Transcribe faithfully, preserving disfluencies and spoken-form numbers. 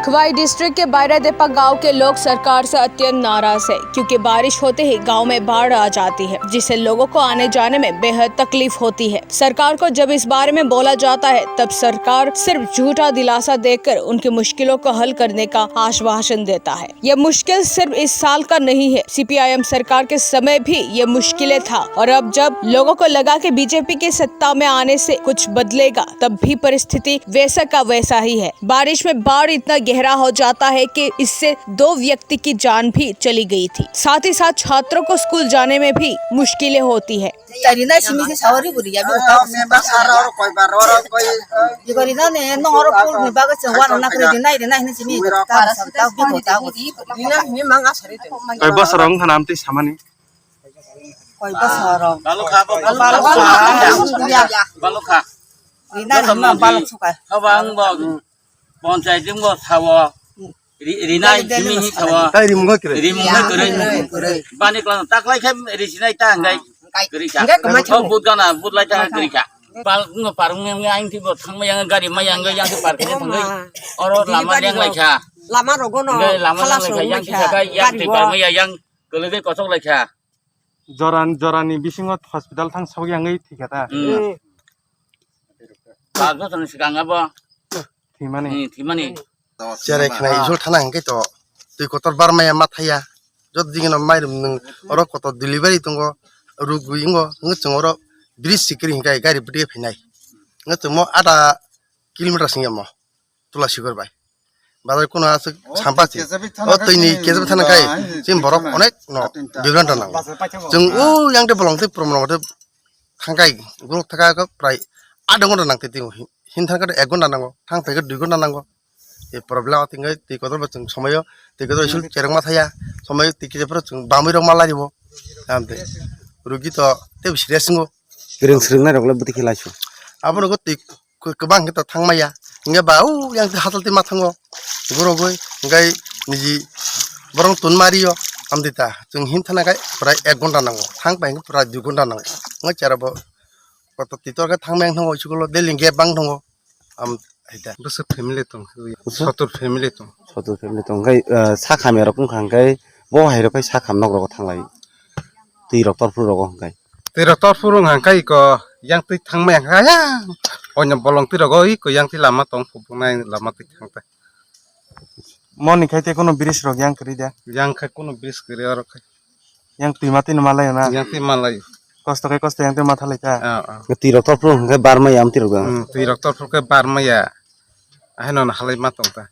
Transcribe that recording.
खवाई डिस्ट्रिक्ट के बैरादेपा गांव के लोग सरकार से अत्यंत नाराज है, क्योंकि बारिश होते ही गांव में बाढ़ आ जाती है, जिससे लोगों को आने जाने में बेहद तकलीफ होती है। सरकार को जब इस बारे में बोला जाता है, तब सरकार सिर्फ झूठा दिलासा देकर उनकी मुश्किलों को हल करने का आश्वासन देता है। यह मुश्किल सिर्फ इस साल का नहीं है, सीपीआईएम सरकार के समय भी ये मुश्किलें था, और अब जब लोगों को लगा कि बीजेपी के सत्ता में आने से कुछ बदलेगा, तब भी परिस्थिति वैसा का वैसा ही है। बारिश में बाढ़ इतना गहरा हो जाता है कि इससे दो व्यक्ति की जान भी चली गई थी। साथ ही साथ छात्रों को स्कूल जाने में भी मुश्किलें होती है। Tari na simi se sawari guri ya, bi uta. Member sara oro koi bar oro koi. Di guri na ne, no oro pul ni baga se wan na kuri di nai di nai ni simi ta sa ta bi uta. Ina ni manga sari te. Koi bosor wng kha na amtwi samani? Koi bosor wng. Balok kha, balok kha. Balok kha. Di na ni ma balok suka. Abang bang. Panchayat jing bo sawo. Ri-, rinai simi hi sawo. Tai rimung khe kwrwi. Rimung khe kwrwi. Bani klan taklai khe risinai ta hwnkhai kwrwi kha. Hwnkhe kwmai. Oh, but gana, but lai ta kwrwi kha. Pal, ngo parung yang, yang ti bo thang ma yang gari ma yang, yang ti park ni thangwi. Oro lama yang lai kha. Lama rogo no. Hwnkhe lama yang lai kha, yang ti sakha, yang ti park ma yang, yang kwlwgwi kosok lai kha. Joran, jorani bisingo hospital thang sok yang thwi kha ta. Hmm. Pas bosor ni swkang abo. Thwimani. Hmm, thwimani. Cherai khna isol thana hwnkhe to twi kotor barmaya ma thaya. Jot digi no mairum nwng oro kotor delivery tongo, rugwi wngo, hwnkhe chwng oro bridge sikiri hwnkhe gari bwtwi phainai. Hwnkhe chwngmo ada kilometer singya mo Tulasigor bai. Bazar kono aswk sampasi. O twi ni kejak thana khai chini borok onek no bigranta nango. Chwng o yang de bolong twi promo thangkai guruk thaka prai adha ghonta nangtwi twi hin thangkhe ek ghonta nango, thang phaikhe dui ghonta nango. E problem o tingkai twi kotor bo chwng somoyo twi kotor isul cherwkma thaya, somoyo twi kisa phuru chwng bamwi rok ma laribo. Amtwi rugi to tei serious wngo. Kwrwng swrwngnairokle bwtwi khe laisu? Abono twi kwbang khe to thangmaya. Hwnkhe ba o yang twi hatal twi ma thango. Gurogwi hwnkhe niji borok tun mario. Amtwi ta chwng hin thana khai pura ek ghonta nango, thang pai hwnkhe pura dui ghonta nango. Hwnkhe chera bo kotor twi tor khe thangmaya wng thango school o daily gap bang thango. Am hai ta. Bwswk family tong? Bwswk? Sotor family tong. Sotor family tong. Hwnkhe, ah, sa khamya rok wngkha hwnkhe bo hai rok khai sa kham nok rogo thanglai. Twi rok torphuru rogo hwnkhe. Twi rok torphuru wngkha hwnkhe iko yang twi thangmaya hwnkha yang. Oino bolong twi rogo iko yang twi lama tong phubuknai lama twi thang ta. Moni khai te kono bridge rok yang kwrwi da? Yang khai kono bridge kwrwi oro khai. Yang twi ma twi no malai na? Yang twi malai. Kosto khai kosto yang twi ma thalai ta? Ah, ah. Twi rok torphuru hwnkhe barmaya am twi rok da? Hmm, twi rok torphuru khe barmaya. Ahai no halai ma tong ta.